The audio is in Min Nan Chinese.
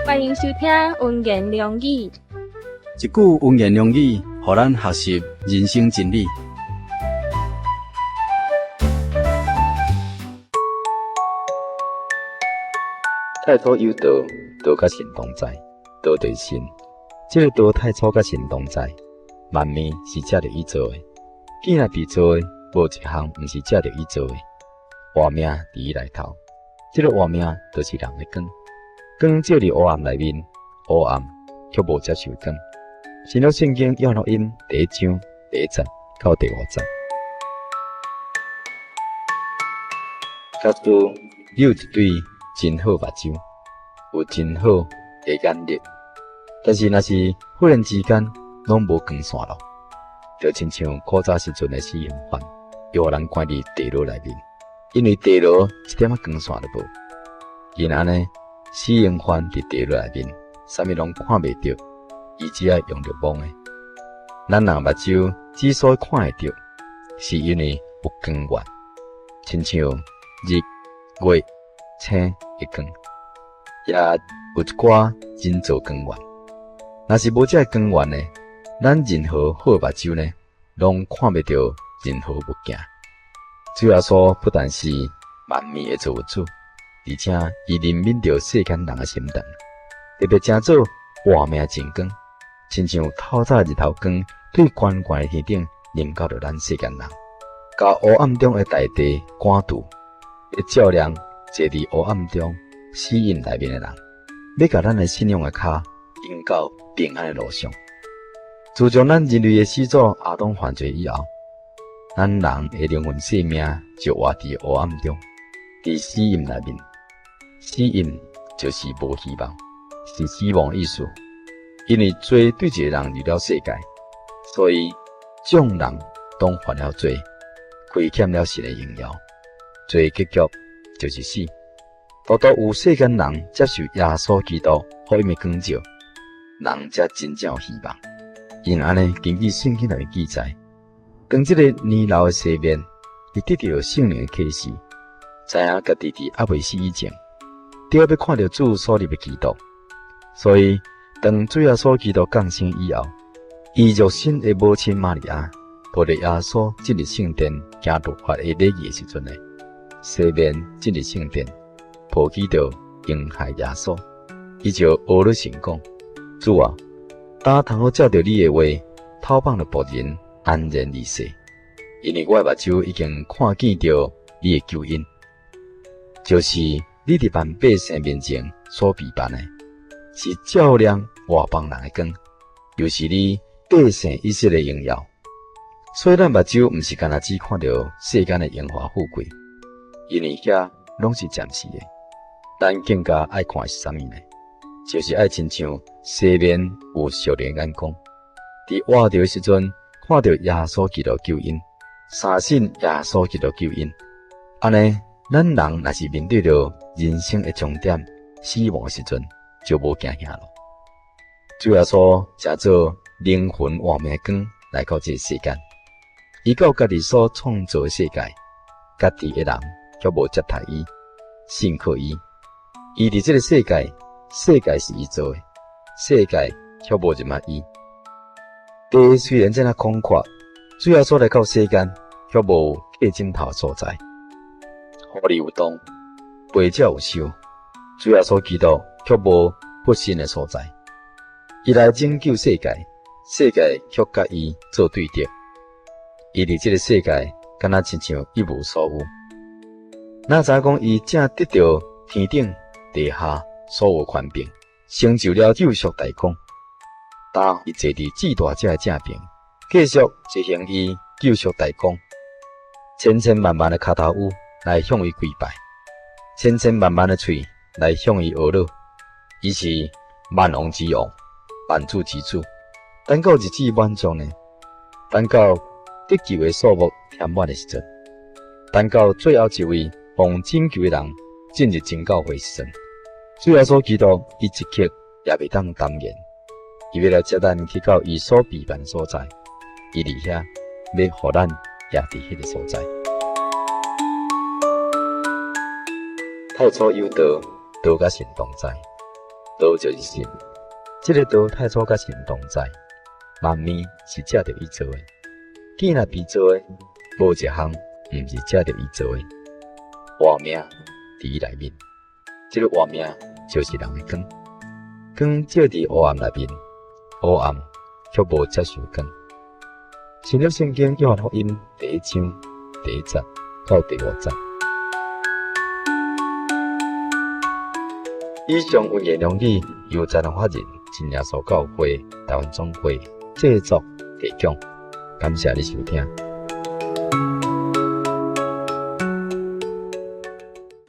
歡迎收聽溫言良語。一句溫言良語，予咱學習人生真理。太初有道，道佮神同在，道就是神。這个道太初佮神同在，萬物是藉著伊做的，既然佇做的，無一項毋是藉著伊做的。活命佇伊內頭，這个活命就是人的光。光照佇黑暗內面，黑暗卻無接受光。新約聖經約翰福音第一章第一節到第五節。假使你有一對真好目睭，有真好的眼力，但是若是忽然之間攏無光線咯，就親像古早時陣的死刑犯，予人關佇地牢內面，因為地牢一點仔光線都無，因按呢，死刑犯佇地牢內面，啥物攏看袂著，伊只愛用著摸的。咱人目睭之所以看會著，是因為有光源，親像日、月、星的光，也有一寡人造光源。若是無這个光源呢，咱任何好目睭呢，攏看袂著任何物件。主耶穌不但是萬物的造物主，而且伊憐憫著世間人的心腸，特別成做活命真光，親像透早日頭光對懸懸的天頂臨到著咱世間人，共黑暗中的大地趕除，會照亮坐佇黑暗中死蔭內面的人，欲共咱的信仰的跤引到平安的路上。自從咱人類的始祖亞當犯罪以後，咱人的靈魂生命就活佇黑暗中，佇死蔭內面。死蔭就是無希望，是死亡的意思。因為罪對一个人入了世界，所以眾人攏犯了罪，虧欠了神的榮耀。罪結局就是死。獨獨有世間人接受耶穌基督福音的光照，人才真正有希望。因按呢，根據聖經內面記載，當這個年老的西面，伊得著聖靈的啟示，知影家己佇猶未死以前，著欲看著主所立的基督。所以，當主耶穌基督降生以後，伊肉身的母親瑪利亞抱著耶穌進入聖殿行律法的禮儀的時陣呢，西面進入聖殿，抱起著嬰孩耶穌，伊就呵咾神講：主啊，當通好照著你的話，透放著僕人安然離世，因為我的目睭已經看見著你的救恩，就是你佇萬百姓面前所備辦的，是照亮外邦人的光，又是你百姓以色列的榮耀。所以咱目睭毋是干焦只看著世間的榮華富貴，因為遐攏是暫時的。咱更加愛看的是啥物呢？就是愛親像西面有屬靈眼光，佇活著的時陣看著耶穌基督救恩，相信耶穌基督救恩。按呢，咱人若是面對著人生的終點死亡的時陣，就無驚嚇咯。主耶穌成做靈魂活命光來到這个世間，伊到家己所創造的世界，家己的人卻無接待伊，信靠伊。伊佇這个世界，世界是伊做的，世界卻無認捌伊。地雖然這麼廣闊，主耶穌來到世間，卻無磕枕頭的所在。狐狸有洞，飛鳥有巢，主耶穌基督卻無伏身的所在。伊來拯救世界，世界卻佮伊做對敵。伊佇這个世界，敢若親像一無所有。哪知影講伊正得著天頂地下所有權柄，成就了救贖大功。當伊坐佇至大者的正爿，繼續執行伊救贖大功。千千萬萬的跤頭趺來向伊跪拜，千千萬萬的喙來向伊呵咾。伊是萬王之王，萬主之主。等到日子滿足呢，等到得救的數目填滿的時陣，等到最後一位奉拯救的人進入真教會時陣，主耶穌基督伊一刻也袂當耽延，伊欲來接咱去到伊所備辦的所在，伊佇遐欲予咱也佇彼个所在。太初有道，道佮神同在，道就是神。這个道太初佮神同在，萬物是藉著伊造的，見若被造的，無一項毋是藉著伊造的。活命佇伊內面，這个活命就是人的光，光照佇黑暗內面，黑暗卻無接受光。新約聖經約翰福音第一章第一節到第五節。以上溫言良語由財團法人真耶穌教會台灣總會製作提供，感謝你收聽。